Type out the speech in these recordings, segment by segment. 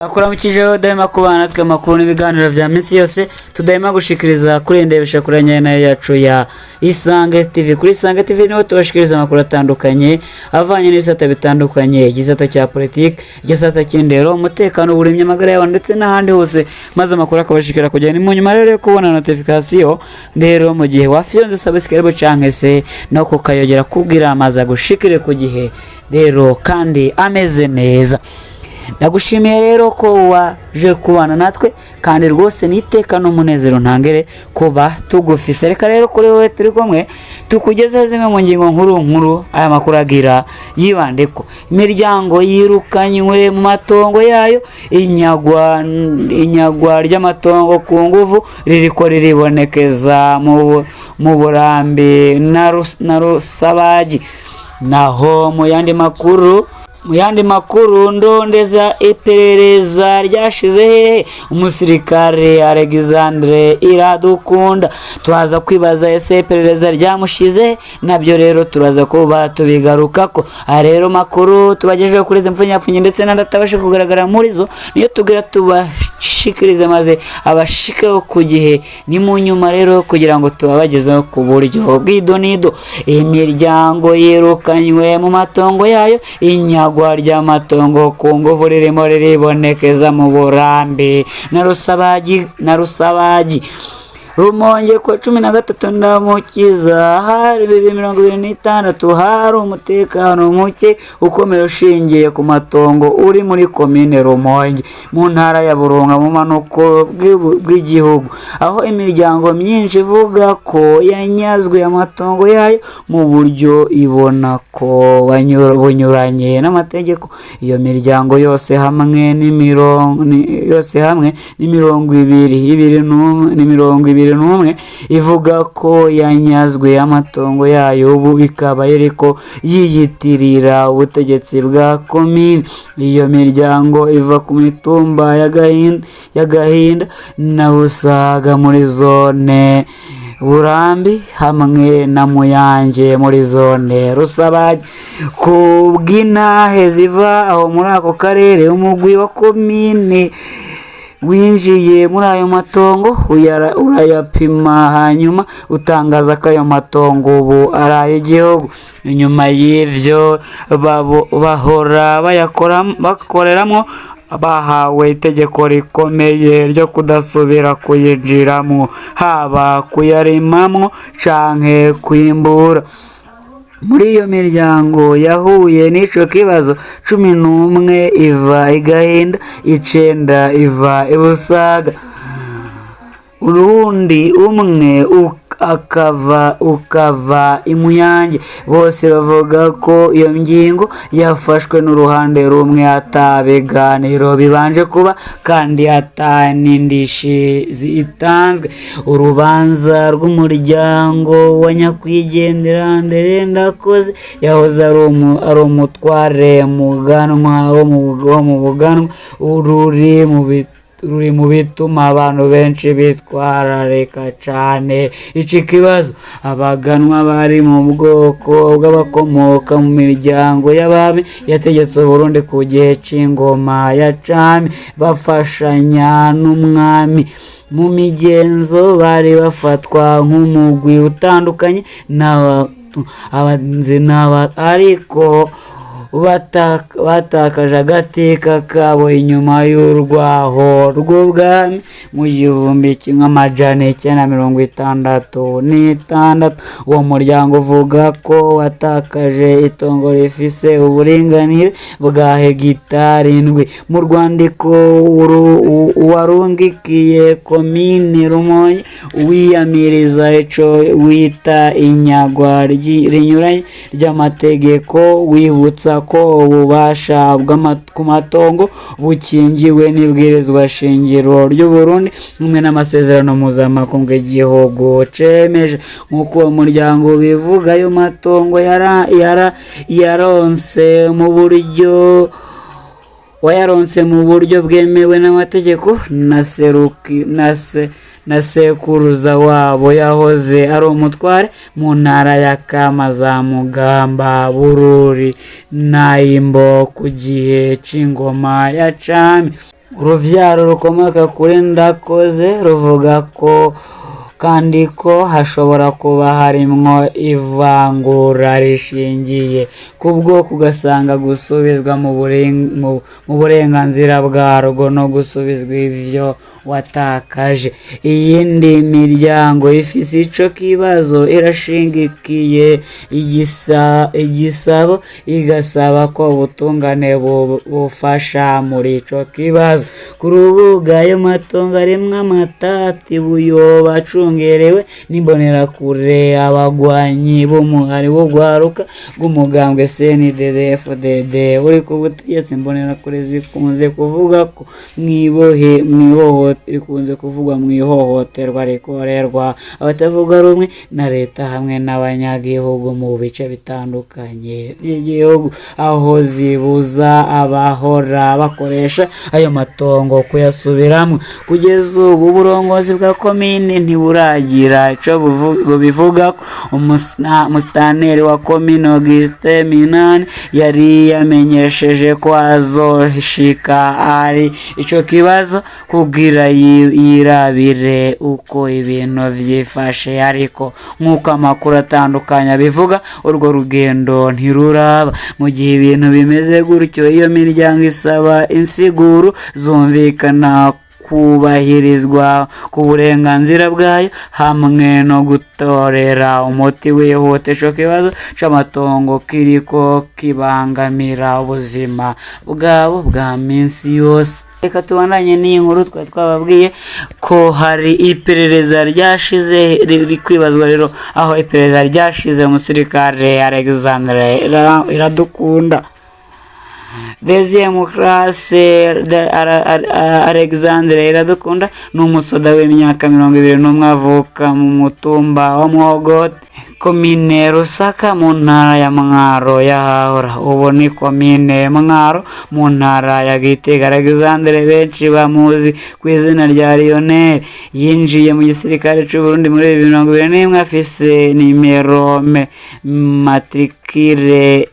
Akuramukije dahema kubana natwe amakuru n'ibiganiro vya minsi yose tudahema gushikiriza kuri ndebesha kuri nyene yacu ya Isange TV. Kuri Isange TV niho tubashikiriza amakuru atandukanye avanye n'ibisata bitandukanye, igisata cya politiki, igisata cy'indero, umutekano, uburimyi, amagara y'abantu ndetse n'ahandi hose, maze amakuru akabashikira kugera ni mu nyuma rero yo kubona notification. Rero mu gihe wafyonze subscribe canke se no kukayogera kugira amazi agushikire ku gihe rero kandi ameze neza. Ndagushimiye rero ko waje kubana natwe kandi rwose niteka n'umunezero ntangere kuba tugufise. Reka rero kuri wowe turi kumwe tukugezeho zimwe mu ngingo nkuru nkuru aya makuru agira yibande ko imiryango yirukanywe mu matongo yayo, inyagwa ry'amatongo ku nguvu ririko riribonekeza mu Burambi na Rusabagi. Naho mu yandi makuru ndondeza iperereza ryashize hehe umusirikare Alexandre Iradukunda? Turaza kwibaza ese iperereza ryamushize, nabyo rero turaza kuba tubigarukako. Aha rero makuru tubagejeho kuri izi mpfunyapfunyi ndetse n'andi atabasha kugaragara muri zo niyo tugira tubashikirize maze abashikeho ku gihe. Ni mu nyuma rero kugira ngo tubabagezeho ku buryo bw'idonido imiryango yirukanywe mu matongo yayo, inyagwa ry'amatongo ku nguvu ririmo riribonekeza mu Burambi na Rusabagi. Rumonge ku wa 13 Ndamukiza hari 2026 hari umutekano muke ukomeye ushingiye ku matongo uri muri komine Rumonge mu ntara ya Burunga mu manuko bw'igihugu, aho imiryango myinshi ivuga ko yanyazwe amatongo yayo mu buryo ibona ko bunyuranye n'amategeko. Iyo miryango yose hamwe ni mirongo ibiri ibiri n'umwe, ni 21, ivuga ko yanyazwe amatongo yayo, ubu ikaba iriko yiyitirira ubutegetsi bwa komine. Iyo miryango iva ku mitumba ya Gahinda na Busaga muri zone Burambi hamwe na Muyange muri zone Rusabagi. Ku bw'intahe ziva aho muri ako karere, umugwi wa komine winjiye muri ayo matongo urayapima, hanyuma utangaza ko ayo matongo ubu ari ay'igihugu. Inyuma y'ivyo bahora bakoreramwo bahawe itegeko rikomeye ryo kudasubira kuyinjiramwo, haba kuyarimamwo canke kwimbura. Muri iyo miryango yahuye n'ico kibazo, 11 iva i Gahinda, icenda iva i Busaga, urundi umwe ukava i Muyange. Bose bavuga ko iyo ngingo yafashwe n'uruhande rumwe ata biganiro bibanje kuba kandi ata n'indishi zitanzwe. Urubanza rw'umuryango wa nyakwigendera Andre Ndakoze yahoze ari umutware muganwa wo mu Buganwa ruri mu bituma abantu benshi bitwararika cane iki kibazo. Abaganwa bari mu bwoko bw'abakomoka mu miryango y'abami yategetse Uburundi ku gihe c'ingoma ya cami, bafashanya n'umwami mu migenzo, bari bafatwa nk'umugwi utandukanye n'abanzi n'aba ariko batakaje agateka kabo inyuma y'urwaho rw'ubwami mu 1966. Uwo muryango uvuga ko watakaje itongo rifise uburinganire bwa hegitari 7. Mu rwandiko warungikiye komine Rumonge wiyamiriza ico wita inyagwa rinyuranye ry'amategeko, wibutsa ko ububasha ku matongo bukingiwe n'ibwirizwa shingiro ry'u Burundi hamwe n'amasezerano mpuzamakungu igihugu cemeje. Nk'uko uwo muryango ubivuga, ayo matongo yaronse mu buryo wayaronse mu buryo bwemewe n'amategeko na seruki na se na sekuruza wabo yahoze ari umutware mu ntara ya Kamazamugamba, Bururi na Imbo ku gihe c'ingoma ya Cami. Uruvyaro rukomoka kuri Ndakoze ruvuga ko kandi ko hashobora kuba harimwo ivangura rishingiye ku bwoko, ugasanga gusubizwa mu burenganzira bwarwo no gusubizwa ivyo watakaje. Iyindi miryango ifise ico kibazo irashingikiye igisabo, igasaba ko ubutungane bufasha muri ico kibazo. Ku rubuga ayo matongo arimwo amatati buyoba acungerewe n'imbonerakure, abagwanyi b'umuhari w'urwaruka rw'umugambwe CNDD-FDD uri ku butegetsi. Imbonerakure zikunze kuvuga ko mwibohe mwihoho rikunze kuvugwa mu ihohoterwa rikorerwa abatavuga rumwe na leta hamwe n'abanyagihugu mu bice bitandukanye by'igihugu, aho zibuza abahora bakoresha ayo matongo kuyasubiramwo. Kugeza ubu uburongozi bwa komine ntiburagira ico bubivugako. Umusitaneri wa komine, Augustin Minani, yari yamenyesheje ko azoshika ari ico kibazo kugira yirabire uko ibintu vyifashe, ariko nk'uko amakuru atandukanye abivuga, urwo rugendo ntiruraba. Mu gihe ibintu bimeze gutyo, iyo miryango isaba insiguro zumvikana, kubahirizwa ku burenganzira bwayo hamwe no gutorera umuti wihuta ico kibazo c'amatongo kiriko kibangamira ubuzima bwabo bwa minsi yose. Reka tubandanye n'iyi nkuru. Twari twababwiye ko hari iperereza ryashize riri kwibazwa rero aho iperereza ryashize umusirikare Alexandre Iradukunda. Deuxième classe Alexandre Iradukunda ni umusoda w'imyaka 21, avuka mu mutumba wa Muhogote, komine Rusaka, mu ntara ya Mwaro yahahora, ubu ni komine Mwaro mu ntara ya Gitega. Alexandre benshi bamuzi ku izina rya Lionel. Yinjiye mu gisirikare c'u Burundi muri 2021, afise nimero matricule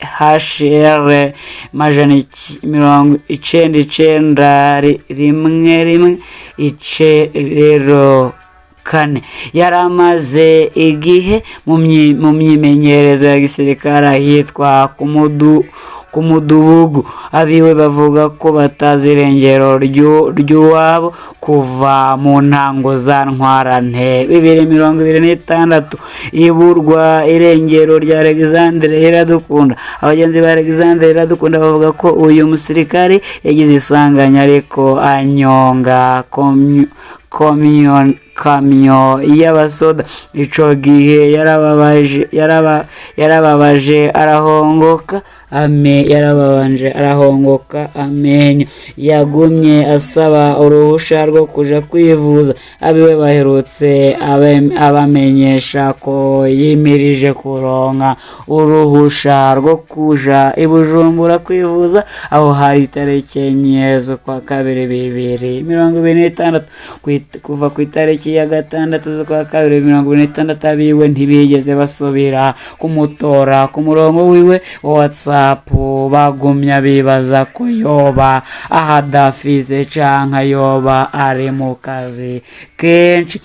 HR 991 110 4. Yari amaze igihe mu myimenyerezo ya gisirikare ahitwa ku Mudugudu. Abiwe bavuga ko batazi irengero ry'uwabo kuva mu ntango za Ntwarante 2026. Iburwa irengero rya Alexandre Iradukunda, abagenzi ba Alexandre Iradukunda bavuga ko uyu musirikare yagize isanganya ariko anyonga kamyo y'abasoda. Ico gihe yarababaje arahongoka ame yarababanje arahongoka amenyo. Yagumye asaba uruhusha rwo kuja kwivuza. Abiwe baherutse abamenyesha ko yimirije kuronka uruhusha rwo kuja i Bujumbura kwivuza. Aho hari itariki 4 z'ukwa kabiri 2026. Kuva ku itariki ya 6 z'ukwa kabiri 26, abiwe ntibigeze basubira kumutora ku murongo wiwe wa WhatsApp. Bagumya bibaza ko yoba ahadafise canke yoba ari mu kazi kenshi.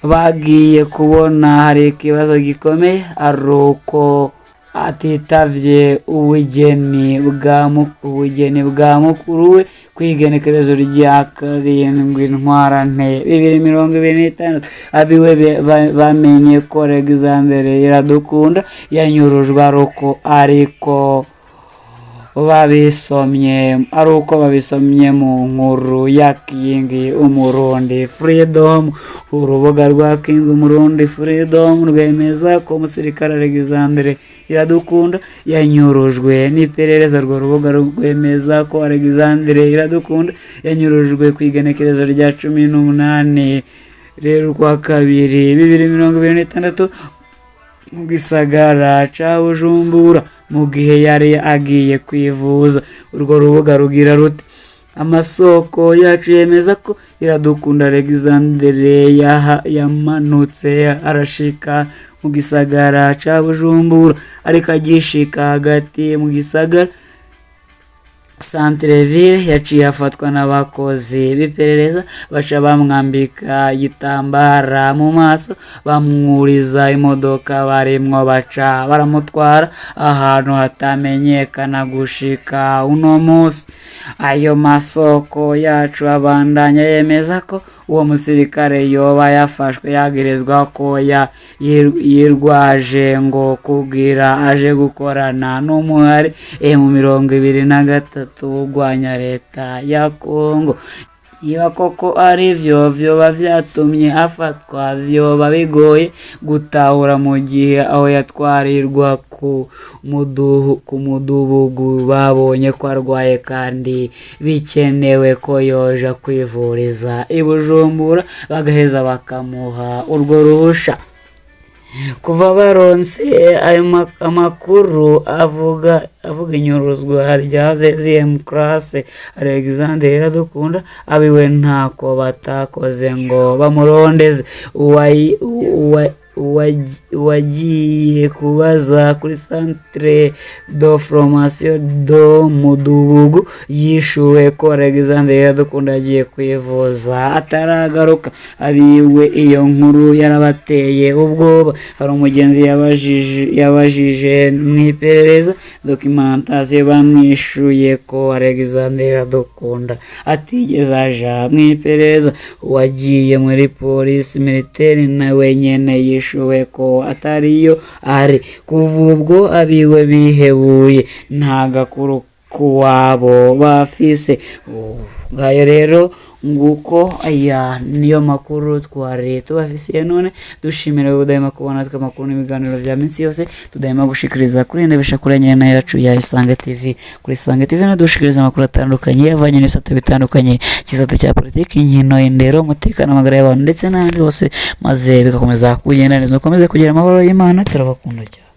Bagiye kubona hari ikibazo gikomeye ari uko atitavye ubugeni bwa mukuru we kw'igenekerezo rya 7 Ntwarante 2026. Abiwe bamenye ko Alexandre Iradukunda yanyurujwe ariko babisomye ari uko babisomye mu nkuru ya King Umurundi Freedom. Urubuga rwa King Umurundi Freedom rwemeza ko umusirikare Alexandre Iradukunda yanyurujwe n'iperereza. Urwo rubuga rwemeza ko Alexandre Iradukunda yanyurujwe ku igenekerezo rya 18 rero ukwa kabiri 2026 mu gisagara ca Bujumbura, mu gihe yari agiye kwivuza. Urwo rubuga rugira ruti: Amasoko yacu yemeza ko Iradukunda Alexandre yamanutse arashika mu gisagara ca Bujumbura, ariko agishika hagati mu gisagara Centreville yaciye afatwa n'abakozi b'iperereza, baca bamwambika igitambara mu maso, bamwuriza imodoka barimwo, baca baramutwara ahantu hatamenyekana gushika uno munsi. Ayo masoko yacu abandanya yemeza ko uwo musirikare yoba yafashwe yagirizwa ko yirwaje ngo kugira aje gukorana n'umuhari M23 urwanya leta ya Kongo. Niba koko ari vyo vyoba vyatumye afatwa, vyoba bigoye gutahura mu gihe aho yatwarirwa ku mudugudu babonye ko arwaye kandi bikenewe ko yoja kwivuriza i Bujumbura, bagaheza bakamuha urwo ruhusha. Kuva baronse ayo amakuru avuga inyuruzwa rya deuxième classe Alexandre Iradukunda, abiwe ntako batakoze ngo bamurondeze. Uwagiye kubaza kuri centre de formation de Mudugudu yishuwe ko Alexandre Iradukunda yagiye kwivuza ataragaruka. Abiwe iyo nkuru yarabateye ubwoba. Hari umugenzi yabajije mu iperereza documentation, bamwishuye ko Alexandre Iradukunda atigeze aja mu iperereza. Uwagiye muri polisi militaire nawe nyene yishuwe ko atariyo ari. Kuva ubwo abiwe bihebuye, nta gakuru kuwabo bafise. Ngayo rero nguko, aya niyo makuru twari tubafisiye none. Dushimira udahema kubona natwe amakuru n'ibiganiro vya minsi yose tudahema gushikiriza kuri ndebesha kuri nyene yacu ya Isange TV. Kuri Isange TV dushikiriza amakuru atandukanye avanye n'ibisata bitandukanye, igisata cya politiki, inkino, indero, umutekano, amagara y'abantu ndetse n'ahandi hose, maze bigakomeza kugenda neza. Mukomeze kugira amahoro y'Imana, turabakunda cyane.